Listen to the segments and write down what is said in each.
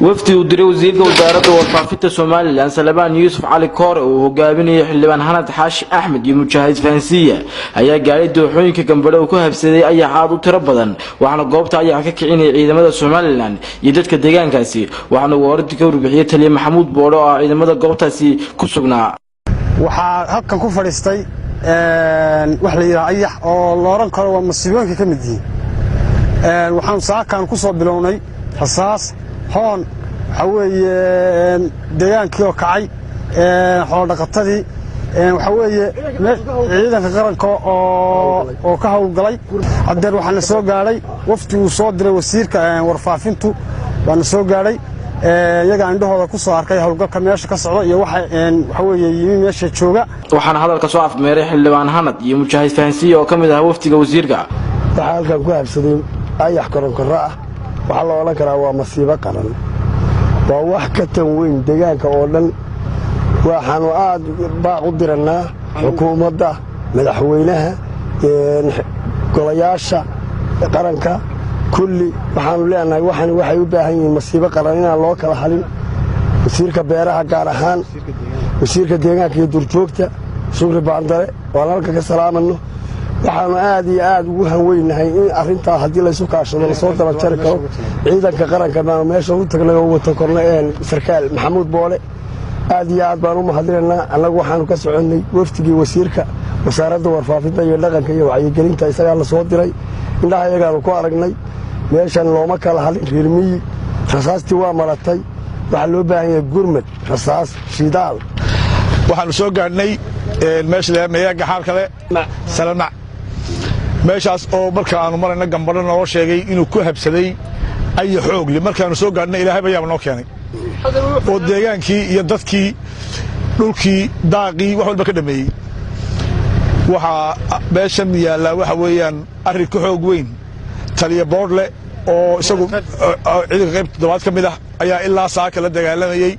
Wafdi uu diray wasiirka wasaaradda warfaafinta Somaliland, Salebaan Yuusuf Cali Koore, uu hogaaminayay xildhibaan Hanad Xaashi Axmed iyo Mujaahid Fahansiya, ayaa gaadhay dooxooyinka Gambadhe uu ku habsaday ayax aad u tiro badan. Waxaana goobta ayax ka kicinayay ciidamada Somaliland iyo dadka deegaankaasi. Waxaana uu oradii ka warbixiyey taliye Maxamuud Boodho oo ah ciidamada goobtaasi ku sugnaa. Waxaa halkan ku fadhiistay wax la yidhaha ayax oo la odhan karo waa masiibooyinka ka mid yihiin. Waxaanu saakan ku soo bilownay rasaas hoon. Waxaa weeye deegaankii oo kacay, xoolodhaqatadii, waxaa weeye ciidanka qaranka oo ka howlgalay. Haddeer waxaana soo gaadhay wafti uu soo diray wasiirka warfaafintu, waana soo gaadhay. Iyagaa indhahooda ku soo arkay howlgalka meesha ka socda iyo waxa waxaa weeye yimi meesha jooga. Waxaana hadalka soo afmeeray xildhibaan Hanad iyo Mujaahid Fahansiya oo ka mid ah wafdiga wasiirka. Waxaa halkan ku habsaday ayax koronkorro ah. Waxaa la odhan karaa waa masiibo qaran, waa wax ka tan weyn deegaanka oo dhan. Waxaannu aad baaq u dirannaa xukuumadda, madaxweynaha, golayaasha qaranka kulli. Waxaannu leenahay waxan waxay u baahan yihiin masiibo qaran inaan loo kala halin. Wasiirka beeraha gaar ahaan, wasiirka deegaanka iyo duurjoogta Shukri Baandare waan halka ka salaamanno. Waxaannu aad iyo aad ugu hanweynahay in arrintaa haddii laysu kaashado lasoo dabajari karo. Ciidanka qaranka baanu meesha u tagnay oo wata korna sarkaal Maxamuud Boole. Aad iyo aad baan u mahadinaynaa. Annagu waxaannu ka soconnay wafdigii wasiirka wasaaradda warfaafinta iyo dhaqanka iyo wacyigelinta, isagaa la soo diray. Indhaha iyagaanu ku aragnay meeshan looma kala halin reer miyi. Rasaastii waa maratay. Waxaa loo baahan yahay gurmad, rasaas, shidaal. Waxaannu soo gaadhnay meesha la meeyaga xaal kale Salamac, meeshaas oo marka aanu marayna Gambadho noo sheegay inuu ku habsaday aya xoogle. Markaannu soo gaadhnay, Ilaahay bayaaba noo keenay oo deegaankii iyo dadkii, dhulkii, daaqii, wax walba ka dhameeyey. Waxaa meeshan yaallaa waxa weeyaan arrin ka xoog weyn. Taliya Boodhle oo isagu ciidanka qayb toddobaad ka mid ah ayaa ilaa saaka la dagaalamayey,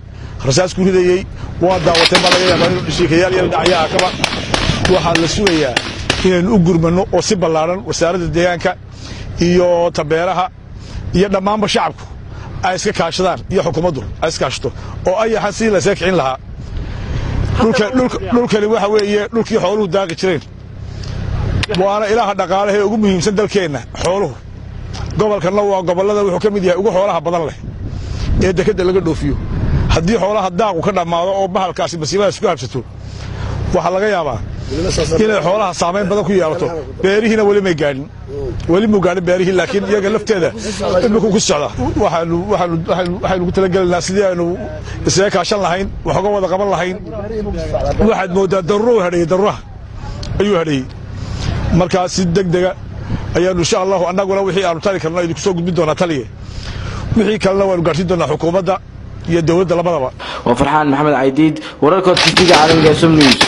rasaas ku ridayey. Waa daawateen baa laga yaabaa inuu dhashiikayaal iyo dhacyaha kaba. Waxaa la sugayaa inaynu u gurmanno oo si ballaadhan wasaaradda deegaanka iyo tabeeraha iyo dhammaanba shacabku ay iska kaashadaan iyo xukuumaddu ay iska kaashato oo ayaxan sidii laysaga kicin lahaa. Dhulkani waxa weeye dhulkii xooluhu daaqi jireen, waana ilaha dhaqaalaha ee ugu muhiimsan dalkeenna xooluhu. Gobolkanna waa gobollada wuxuu ka mid yahay ugu xoolaha badan leh ee dekedda laga dhoofiyo. Haddii xoolaha daaqu ka dhammaado oo bahalkaasi masiibadaas ku habsato, waxaa laga yaabaa inay xoolaha saamayn badan ku yeelato. Beerihiina weli may gaadhin, weli muu gaadhin beerihii, laakiin iyaga lafteeda iminku ku socda. Waxaynu ku talagelaynaa sidii aynu isaga kaashan lahayn, wax uga wada qaban lahayn. Waxaad mooddaa daruuro hadheeyey, daruuraha ayuu hadheeyey. Markaa si deg dega ayaanu insha Allahu annaguna wixii aanu tari karno idinku soo gudbin doonaa taliye. Wixii kalena waanu gaadhsiin doonaa xukuumadda iyo dowladda labadaba. Waa Farxaan Maxamed Caydiid, wararka TV-ga caalamiga Som News.